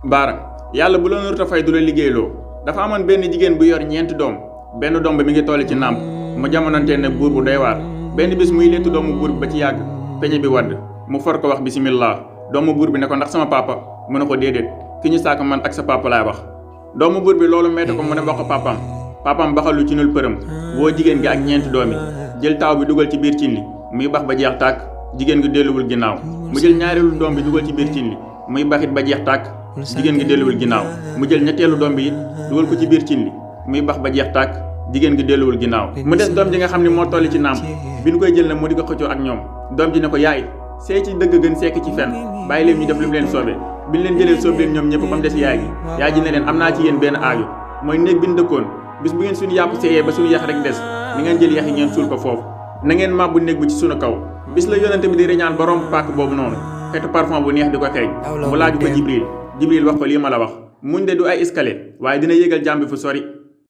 baara yàlla bu la nurta fay du la liggéeyloo dafa amoon benn jigéen bu yor ñeenti doom benn doom bi mi ngi toll ci nàmp mu jamonante ne buur bu doy waar benn bis muy léttu doomu buur bi ba ci yàgg peñe bi wadd mu for ko wax bismillah doomu buur bi ne ko ndax sama papa mu ne ko déedéet ki ñu saaka man ak sa papa laay wax doomu buur bi loolu metti ko mu ne wax ko papaam baxalu ci nul përëm woo jigéen gi ak ñeenti doom yi jël taaw bi dugal ci biir cin li muy bax ba jeex tàkk jigéen gi delluwul ginnaaw mu jël ñaareelu doom bi dugal ci biir cin li muy baxit ba jeex tàkk jigéen gi delluwul ginnaaw mu jël ñetteelu doom bi it dugal ko ci biir cin li muy bax ba jeex tàkk jigéen gi delluwul ginnaaw mu des doom ji nga xam ne moo tolli ci nàmp bi ñu koy jël nag mu di ko xëccoo ak ñoom doom ji ne ko yaay seey ci dëgg gën sekk ci fen bàyyi leen ñu def li mu leen soobee bi ñu leen jëlee soob leen ñoom ñëpp ba mu des yaay gi yaay ji ne leen am naa ci yéen benn aajo mooy néeg bi ñu dëkkoon bis bu ngeen suñu yàpp seeyee ba suñu yax rek des ni ngeen jël yax yi ngeen suul ko foofu na ngeen màbbu néeg bi ci suñu kaw bis la yonente bi di reñaan ba romb pàkk boobu noonu xeetu parfum bu neex di ko xeeñ mu laaju ko jibril wax ko lii ma la wax muñ de du ay escalier waaye dina yéegal jàmm bi fu sori